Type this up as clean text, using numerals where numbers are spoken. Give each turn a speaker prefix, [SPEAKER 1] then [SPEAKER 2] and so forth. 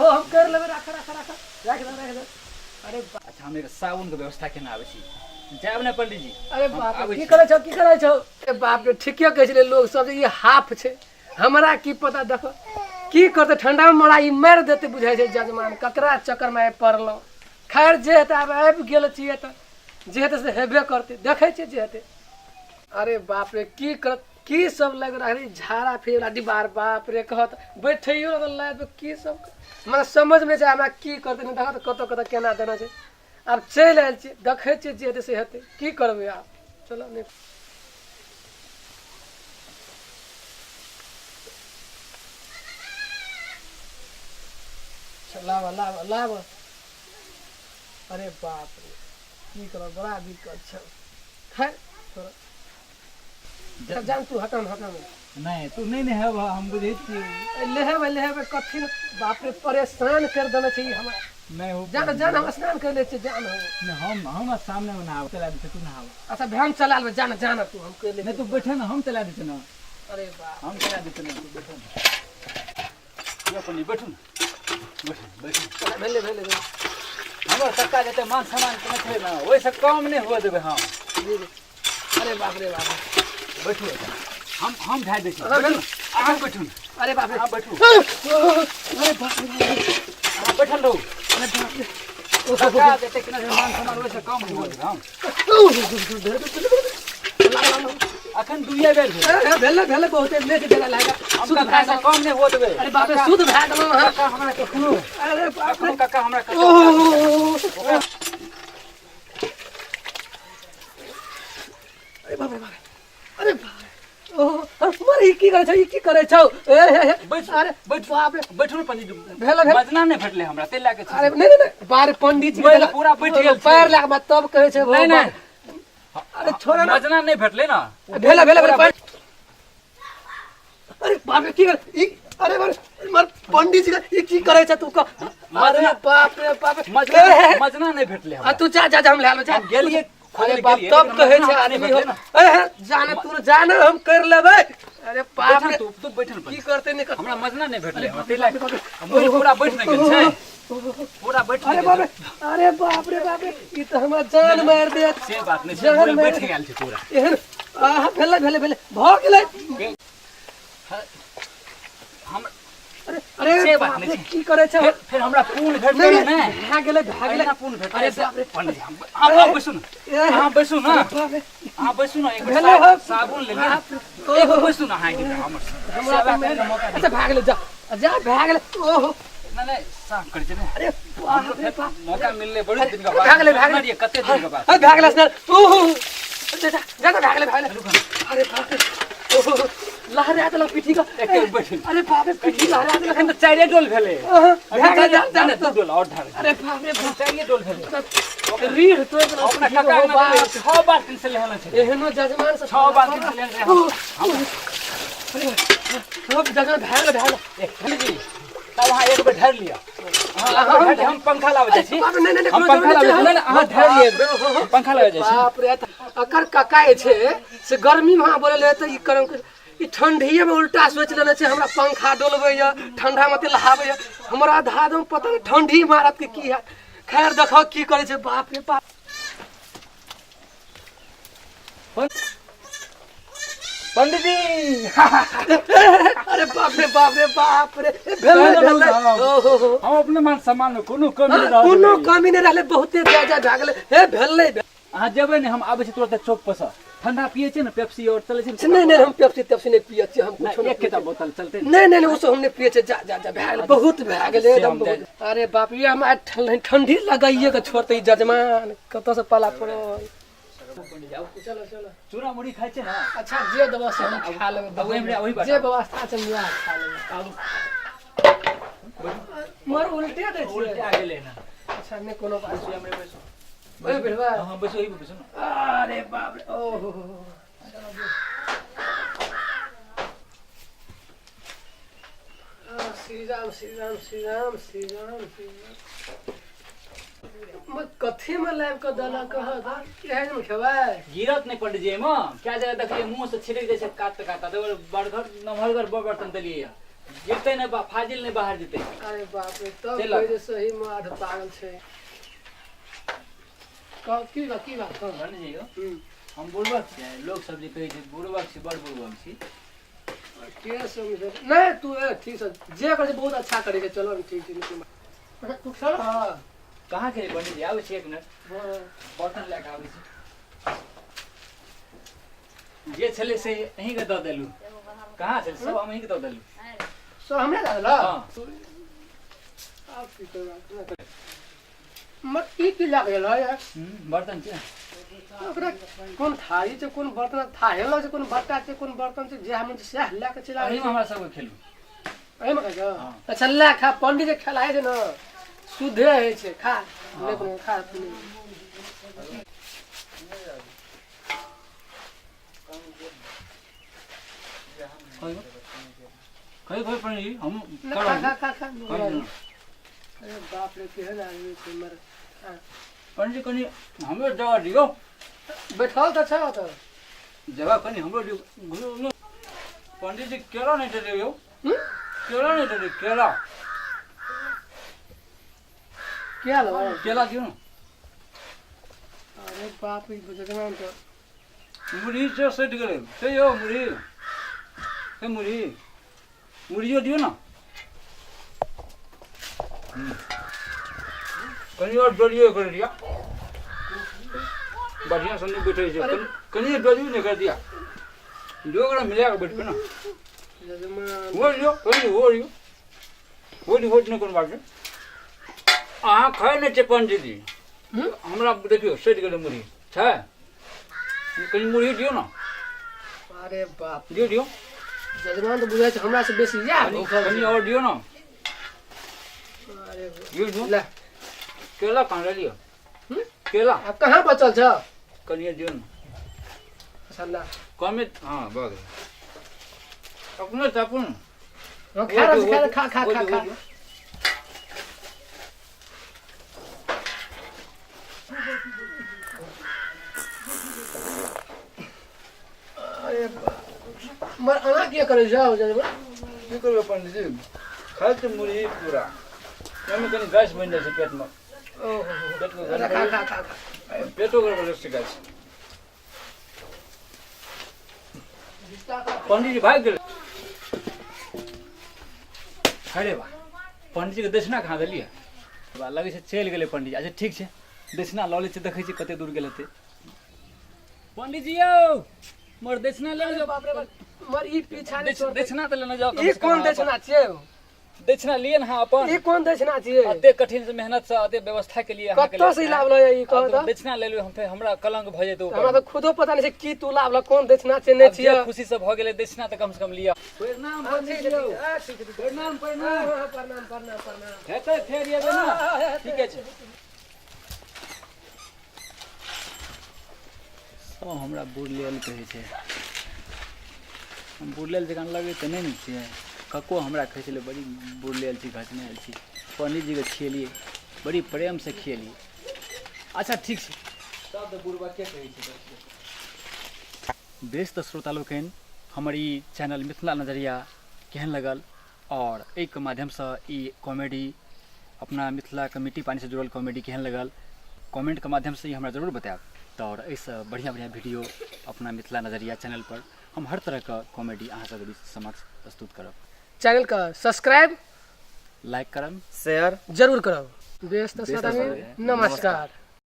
[SPEAKER 1] हो, हम कर लेबै। राख राख राख, राख दे, राख दे। अरे बा-
[SPEAKER 2] अच्छा, हम एक साबुन के व्यवस्था केना आबै छी, जायब ने पंडीजी?
[SPEAKER 1] अरे
[SPEAKER 2] हम
[SPEAKER 1] बाप रे,
[SPEAKER 2] आबै
[SPEAKER 1] की
[SPEAKER 2] छी।
[SPEAKER 1] करै छौ, की करै छौ? अरे बाप रे, ठीके कहै छलै लोग सब जे ई हाफ छै। हमरा की पता, देखो की करतै, ठंडा मे मरा ई मारि देतै बुझाइ छै। जजमान ककरा चक्कर मे आबि पड़लहुँ। खैर जे हेतै, आब आबि गेल छियै तऽ जे हेतै से हेबे करतै, देखै छियै जे हेतै। अरे बाप रे, की करत, की सब लागि रहल झाड़ा फेर डिबार। बाप रे, कहत बैठैयो लगल लाइफ की सब, हमरा समझ मे छै हमरा की करतै नहि। देखत कतऽ कतऽ केना देना छै। आब चलि आयल छियै, देखै छियै जे हेतै से हेतै, की करबै आब। चलो नहि लाबऽ लाबऽ लाबऽ। अरे बाप रे, की करब, बड़ा दिक्कत छै। खैर छोड़, जान तू, हटन हटन।
[SPEAKER 2] नहि, तू नहि नहेब, हम बुझै छियै।
[SPEAKER 1] लेहेबै लेहेबै कथी ने। बाप रे, परेशान कर देने छै ई हमरा।
[SPEAKER 2] नहि हो।
[SPEAKER 1] जान जान, हम स्नान कर लै छियै, जान हो।
[SPEAKER 2] नहि, हम सामने मे नहाब, चला दै छियै, तू नहाब।
[SPEAKER 1] अच्छा, भैन चला लेबै, जान जान तू, हम कर लै।
[SPEAKER 2] नहि, तू बैठे ने, हम चला दै छियै ने।
[SPEAKER 1] अरे बाप,
[SPEAKER 2] हम चला दै छियै ने, तू बैठे ने। यौ पंडी, बैठू ने, बैठू बैठू।
[SPEAKER 1] भेलै भेलै भेलै।
[SPEAKER 2] हमर कक्का जते मान सम्मान केने छै ने, ओहिसँ कम नहि हुअ देबै हम।
[SPEAKER 1] जी जी, अरे बाप रे बाप रे।
[SPEAKER 2] बैठू एतऽ, हम ढाइ दै छी।
[SPEAKER 1] अहाँ
[SPEAKER 2] बैठू, अहाँ बैठू ने।
[SPEAKER 1] अरे बाप रे।
[SPEAKER 2] अहाँ बैठू।
[SPEAKER 1] अरे बाप रे बाप रे।
[SPEAKER 2] अहाँ बैठल रहू।
[SPEAKER 1] अरे बाप रे।
[SPEAKER 2] कक्का जते केने छै मान सम्मान, ओहिसँ कम नहि हुअ देबै हम। अखन दुइए बेर भेल।
[SPEAKER 1] अरे भेलै भेलै, बहुते लेट गेलै लागा।
[SPEAKER 2] हम
[SPEAKER 1] शुद्ध
[SPEAKER 2] कक्का
[SPEAKER 1] भए
[SPEAKER 2] से
[SPEAKER 1] गेल।
[SPEAKER 2] कम नहि हुअ देबै।
[SPEAKER 1] अरे बाप रे, शुद्ध भए गेलहुँ अहाँ।
[SPEAKER 2] कक्का हमरा कखनो,
[SPEAKER 1] अरे बाप रे,
[SPEAKER 2] कखनो कक्का हमरा कखनो।
[SPEAKER 1] ओह, अरे बाप रे बाप रे, अरे बाप रे, ओह, अरे मर, ई की करै छौ, ई की करै छौ? ए हे हे,
[SPEAKER 2] बैठ।
[SPEAKER 1] अरे
[SPEAKER 2] बैठ।
[SPEAKER 1] बाप रे।
[SPEAKER 2] बैठू ने पंडित जी।
[SPEAKER 1] भेल भेल।
[SPEAKER 2] मजना नहि भेटलै हमरा, ताहि लए कऽ
[SPEAKER 1] अरे नहि नहि नहि, बारे पंडित जी के
[SPEAKER 2] बैल
[SPEAKER 1] देला-
[SPEAKER 2] पूरा बैठ गेल छै।
[SPEAKER 1] पैर लए कऽ तब कहै छै।
[SPEAKER 2] नहि नहि।
[SPEAKER 1] अरे छोड़ ना।
[SPEAKER 2] मजना नहि भेटलै ने।
[SPEAKER 1] भेल भेल भेल। अरे बाप रे, की कर ई? अरे बाप रे, मर पंडित जी के ई की करै छै तू कह? अरे बाप रे बाप रे।
[SPEAKER 2] मजना
[SPEAKER 1] ए, हे, हे।
[SPEAKER 2] मजना नहि भेटलै
[SPEAKER 1] आ
[SPEAKER 2] हमरा।
[SPEAKER 1] तू जा जा जा, हम लए लेबै, जा।
[SPEAKER 2] हम गेलियै खोजै
[SPEAKER 1] अरे
[SPEAKER 2] लए
[SPEAKER 1] बाप,
[SPEAKER 2] गेलियै,
[SPEAKER 1] तब
[SPEAKER 2] लेकिन
[SPEAKER 1] कहै
[SPEAKER 2] मजना
[SPEAKER 1] छै
[SPEAKER 2] हमरा नहि
[SPEAKER 1] आदमी हो।
[SPEAKER 2] भेटलै ने।
[SPEAKER 1] ए हे, जाने तू जाने, हम कर लेबै। अरे बाप
[SPEAKER 2] बैठ
[SPEAKER 1] रे,
[SPEAKER 2] ने तू, तू बैठ ने
[SPEAKER 1] की
[SPEAKER 2] पंडित।
[SPEAKER 1] करतै नहि करतै।
[SPEAKER 2] हमरा मजना नहि भेटलै हमरा, ताहि लए कऽ हम पूरा बैठ नहि गेल छै, पूरा बैठ
[SPEAKER 1] अरे
[SPEAKER 2] नहि
[SPEAKER 1] बाप
[SPEAKER 2] गेल
[SPEAKER 1] रे, अरे बाप रे बाप रे, ई तऽ हमरा जान मारि देत।
[SPEAKER 2] छै। से बात नहि छै,
[SPEAKER 1] जान
[SPEAKER 2] पूरा
[SPEAKER 1] मारि
[SPEAKER 2] बैठ गेल छै पूरा।
[SPEAKER 1] एहन आहा, भेलै भेलै भेलै, भऽ गेलै।
[SPEAKER 2] हम
[SPEAKER 1] अरे अरे
[SPEAKER 2] से बात
[SPEAKER 1] बाप
[SPEAKER 2] नहि
[SPEAKER 1] रे,
[SPEAKER 2] छै।
[SPEAKER 1] की करै छै?
[SPEAKER 2] फेर फेर हमरा पूर्ण
[SPEAKER 1] नहि
[SPEAKER 2] भेटलै
[SPEAKER 1] नहि,
[SPEAKER 2] ने।
[SPEAKER 1] भए गेलै भए गेलै।
[SPEAKER 2] अहिना पूर्ण भेटलै।
[SPEAKER 1] अरे बाप रे।
[SPEAKER 2] पंडित जी, अहाँ बैसू ने,
[SPEAKER 1] ए,
[SPEAKER 2] अहाँ बैसू ने,
[SPEAKER 1] बाप रे।
[SPEAKER 2] अहाँ बैसू ने एक बेर।
[SPEAKER 1] भेलै हो।
[SPEAKER 2] साबुन ले लिअ।
[SPEAKER 1] बाप रे।
[SPEAKER 2] एक बेर बैसू ने अहाँ, एक बेर हमर
[SPEAKER 1] हमरा
[SPEAKER 2] सेवा
[SPEAKER 1] तऽ
[SPEAKER 2] करैके मौका
[SPEAKER 1] अच्छा, भए गेलै, जा जा, भए गेलै। ओहो।
[SPEAKER 2] नहि नहि, साफ करै छै ने।
[SPEAKER 1] अरे बाप रे बाप।
[SPEAKER 2] मौका मिललै बड़ी दिन के बाद।
[SPEAKER 1] भए गेलै भए गेलै।
[SPEAKER 2] रहियै कते दिन के बाद।
[SPEAKER 1] अरे भए गेलै स्नान। ओहो, जा जा जा, भए गेलै भए गेलै। अरे बाप रे, ओहो, लहरा देलक पीठी का।
[SPEAKER 2] एक बेर बैठू।
[SPEAKER 1] अरे बाप रे, पीठी लहरा देलक।
[SPEAKER 2] एखन तऽ चारिए डोल भेलै।
[SPEAKER 1] अहाँ, भए गेलै, जा जा।
[SPEAKER 2] नहि, दू डोल आओर धार।
[SPEAKER 1] अरे बाप रे बाप।
[SPEAKER 2] चारिए डोल भेलै।
[SPEAKER 1] रीढ़ तोड़ि देलक
[SPEAKER 2] अपना
[SPEAKER 1] पीठी के,
[SPEAKER 2] काका
[SPEAKER 1] हो
[SPEAKER 2] अंगना
[SPEAKER 1] बाप।
[SPEAKER 2] छओ बाल्टीन से लेहल छै।
[SPEAKER 1] एहनो जजमान से
[SPEAKER 2] छओ बाल्टीन से लेहल रहै।
[SPEAKER 1] सब जगह भए गेलै भए गेलै।
[SPEAKER 2] पंडित जी, तब अहाँ एक बेर ढारि लिअ। अहाँ एक बेर ढारि, हम पंखा लाबै जाइ छी।
[SPEAKER 1] बाप रे, नहि नहि नहि,
[SPEAKER 2] हम
[SPEAKER 1] कोनो
[SPEAKER 2] पंखा
[SPEAKER 1] जरूरत
[SPEAKER 2] लाबै
[SPEAKER 1] नहि
[SPEAKER 2] छी।
[SPEAKER 1] छै।
[SPEAKER 2] नहि नहि, अहाँ ढारि लिअ एक बेर, हम पंखा लाबै जाइ छी।
[SPEAKER 1] बाप रे, अकर काका जे छै से गर्मी में बोले तऽ ई करम, ई ठंडीए में उल्टा सोचि लेने छै। हमरा पंखा डोलबैया, ठंडा में तेल नहाबैया, हमरा आधा दम पता नहि ठंडी मारत के की हैत। खैर देखो की करै छै। बाप रे बाप।
[SPEAKER 2] पंडित जी।
[SPEAKER 1] अरे बाप रे बाप रे बाप रे, भेलै भेलै, ओ हो हो।
[SPEAKER 2] हम अपने मान सम्मान में कोनो कमी नहि रहऽ
[SPEAKER 1] कोनो
[SPEAKER 2] देबै।
[SPEAKER 1] कमी नहि रहलै, बहुते जा जा भए गेलै। हे, भेलै।
[SPEAKER 2] अहाँ जेबै ने, हम आबै छी तुरंत चौक पर से। ठंडा पियै छै ने, पेप्सी और चलै छै ने?
[SPEAKER 1] नहि नहि, हम पेप्सी तेप्सी नहि पियै छियै, हम कुछो
[SPEAKER 2] नहि,
[SPEAKER 1] नहि
[SPEAKER 2] एक
[SPEAKER 1] पियै
[SPEAKER 2] टा
[SPEAKER 1] छियै।
[SPEAKER 2] बोतल चलतै ने?
[SPEAKER 1] नहि नहि नहि, ओ सब हम नहि पियै छियै। जा जा जा, भए गेलै, बहुत भए गेलै
[SPEAKER 2] से
[SPEAKER 1] एकदम
[SPEAKER 2] हम
[SPEAKER 1] बहुत। अरे बाप रे, हमरा ठंडी लगाइए के छोड़तै ई जजमान, कतऽ से पाला पड़ल। चलो चलो।
[SPEAKER 2] चूड़ा मुढ़ी खाइ छै ने?
[SPEAKER 1] अच्छा, जे देबऽ से हम खा लेबै।
[SPEAKER 2] अब ओहि ओहि
[SPEAKER 1] जे व्यवस्था छै वएह खा लेबै।
[SPEAKER 2] आब
[SPEAKER 1] मर उल्टे दै छियै।
[SPEAKER 2] उल्टा गेलै ने।
[SPEAKER 1] अच्छा, नहि कोनो बात।
[SPEAKER 2] बैसू, हमरे बैसू।
[SPEAKER 1] ओहि बैठबै।
[SPEAKER 2] हँ, बैसू, ओहि पर बैसू ने।
[SPEAKER 1] अरे बाप रे, ओहो हो हो। श्री राम श्री राम श्री राम श्री राम श्री राम। कथी में लाबि कऽ देलक हँ? एहन मे खेबै?
[SPEAKER 2] गिरत नहि पंडित जी एहिमे। क्या जगह देखलियै, मुँह से छिटक जाइ छै कात कात। तऽ बड़गर नमहरगर बड़ बर्तन देलियै। जेतै नहि फाजिल नहि बाहर जेतै।
[SPEAKER 1] अरे बाप रे, तब चलि कहै जे सही मे आध पागल छै। कह की बात, की बात कह।
[SPEAKER 2] पंडीजी यौ, हम बुड़बक छियै, लोक सब जे कहै छै बुड़बक छी, बड़ बुड़बक छी।
[SPEAKER 1] के समझे नहि तू, ए, ठीक छै, जे करै छै बहुत अच्छा करै छै। चलो ने, ठीक छै, निकलू। अच्छा, तू खेल?
[SPEAKER 2] हँ, कहाँ खेलै पंडीजी? आबै छी 1 मिनट, बर्तन लए कऽ आबै छी। जे छलै से अहीँके दऽ देलहुँ। कहाँ छलै सब हम अहीँके दऽ देलहुँ।
[SPEAKER 1] सब हमरा दऽ देलक?
[SPEAKER 2] हँ।
[SPEAKER 1] आब की करबै? मत ई की लए गेल है?
[SPEAKER 2] बर्तन छै।
[SPEAKER 1] ओकरा कोन थारी छै, कोन बर्तन थाहे लग छै, कोन बट्टा छै, कोन बर्तन छै, जएह मन छै सएह लए कऽ चलि आबै
[SPEAKER 2] एहिमे
[SPEAKER 1] छै।
[SPEAKER 2] हमरा सबके खेलू।
[SPEAKER 1] एहिमे खाइ छौ?
[SPEAKER 2] हँ।
[SPEAKER 1] अच्छा लए खा, पंडित जे खेलाइ छै ने शुद्धे होइ छै। खा, नहि कोनो खा।
[SPEAKER 2] खै खै पंडीजी, हम
[SPEAKER 1] खा खा खा खा।
[SPEAKER 2] करब।
[SPEAKER 1] अरे बाप रे, केहन आदमी छै मर। हाँ।
[SPEAKER 2] पंडीजी, कनि हमरो जगह दियौ।
[SPEAKER 1] बैठल तऽ छौ तऽ।
[SPEAKER 2] जगह कनि हमरो दियौ। घुरू पंडीजी, केला नहि देलियै यौ। केला नहि देलियै, केला।
[SPEAKER 1] किया लेबै?
[SPEAKER 2] केला दियौ ने।
[SPEAKER 1] अरे बाप रे, जजमान तऽ
[SPEAKER 2] मुरही से सटि गेलै से यौ, मुरही से, मुरही, मुरहियो दियौ ने। कनि आओर डोरियो कर दिया, बढ़िआँ से नहि बैठै छै। कनि कनि डोरियो नहि कर दिया, जो ओकरा मिला कऽ बैठबै ने।
[SPEAKER 1] जजमान
[SPEAKER 2] हो दियौ, कनि हो दियौ, होट होट, नहि कोनो बात छै। अहाँ खाइ नहि छियै पंडीजी। हमरा देखियौ, सटि गेलै। मुरही छै? कनि मुरही दियौ ने।
[SPEAKER 1] अरे बाप।
[SPEAKER 2] दियौ, दियौ।
[SPEAKER 1] जजमान तऽ बुझाइ छै हमरा से बेसी इएह
[SPEAKER 2] कनि
[SPEAKER 1] भूखल
[SPEAKER 2] कनि
[SPEAKER 1] छै।
[SPEAKER 2] आओर दियौ ने।
[SPEAKER 1] अरे
[SPEAKER 2] दियौ, दियौ।
[SPEAKER 1] ले।
[SPEAKER 2] केला कहाँ लेलियै? केला।
[SPEAKER 1] आब कहाँ बचल छ?
[SPEAKER 2] कनिए दियौ ने।
[SPEAKER 1] अच्छा ला।
[SPEAKER 2] कमे, हँ, भऽ गेल। अपने तऽ अपन।
[SPEAKER 1] हाँ, खा रहल छी, खा खा खा खा खा। अरे बाप, मर एना किया करै छौ जजमान?
[SPEAKER 2] की करबै पंडीजी, खाइ तऽ मुरही पूरा, ओहिमे कनि गैस बनि जाइ छै पेटमे।
[SPEAKER 1] ओहो।
[SPEAKER 2] पेटके
[SPEAKER 1] अच्छा, खा खा खा खा।
[SPEAKER 2] पेटो गड़बड़ छै गैस। पंडीजी भागि गेलै। अरे वाह, पंडीजीके दक्षिणा कहाँ देलियै? वाह, लगै छै चलि गेलै पंडीजी। अच्छा ठीक छै, दक्षिणा लऽ लै छियै, देखै छियै कते दूर गेल हेतै। पंडीजी यौ, मोर दक्षिणा लेने जाउ।
[SPEAKER 1] बाप रे बाप, मर ई पीछा नहि छोड़तै।
[SPEAKER 2] दक्षिणा तऽ लेने जाउ कम
[SPEAKER 1] ई
[SPEAKER 2] से कम।
[SPEAKER 1] कोन
[SPEAKER 2] अहाँ
[SPEAKER 1] दक्षिणा छियै?
[SPEAKER 2] अपन दक्षिणा लिए ने अहाँ अपन।
[SPEAKER 1] ई कोन दक्षिणा छियै?
[SPEAKER 2] एते कठिन से मेहनत से एते व्यवस्था के लिए अहाँके
[SPEAKER 1] कतऽ से ई लाबल है ई, कहू तऽ?
[SPEAKER 2] दक्षिणा ले लियौ, हम फेर हमरा कलंक भऽ जेतै ऊपर।
[SPEAKER 1] हमरा तऽ खुदो पता नहि छै की तू लाबल, कोन दक्षिणा छै, नहि
[SPEAKER 2] आब जे
[SPEAKER 1] छियै।
[SPEAKER 2] खुशी से भऽ गेलै, दक्षिणा तऽ कम से कम लिअ। प्रणाम
[SPEAKER 1] ठीक छै, ठीक छै, ठीक छै।
[SPEAKER 2] प्रणाम, प्रणाम।
[SPEAKER 1] हाँ, प्रणाम प्रणाम प्रणाम।
[SPEAKER 2] हेतै, फेर एबै ने? ठीके छै। सब हमरा बुड़लेल कहै छै। हम बुड़लेल जकाँ लगै तऽ नहि ने छियै। कक्को हमरा कहै छलै, बड़ी बुड़लेल छी, घसने आयल छी। पंडीजीके खिएलियै, बड़ी प्रेमसँ खिएलियै। अच्छा ठीक छै, सब तऽ बुड़बके कहै छै। बेस, तऽ श्रोता लोकनि, हमर ई चैनल मिथिला नजरिया केहन लगल आओर एहिके माध्यमसँ ई कॉमेडी, अपना मिथिलाके मिट्टी पानिसँ जुड़ल कॉमेडी केहन लगल, कमेंटके माध्यमसँ ई हमरा जरूर बतायब। तऽ आओर एहिसँ बढ़िआँ बढ़िआँ वीडियो अपना मिथिला नजरिया चैनलपर हम हर तरहके कॉमेडी अहाँ सबके बीच समक्ष प्रस्तुत करब।
[SPEAKER 1] चैनल के सब्सक्राइब,
[SPEAKER 2] लाइक करब,
[SPEAKER 3] शेयर
[SPEAKER 1] जरूर करब। बेस, तऽ
[SPEAKER 2] बेस,
[SPEAKER 1] श्रोता
[SPEAKER 2] तऽ
[SPEAKER 1] नमस्कार।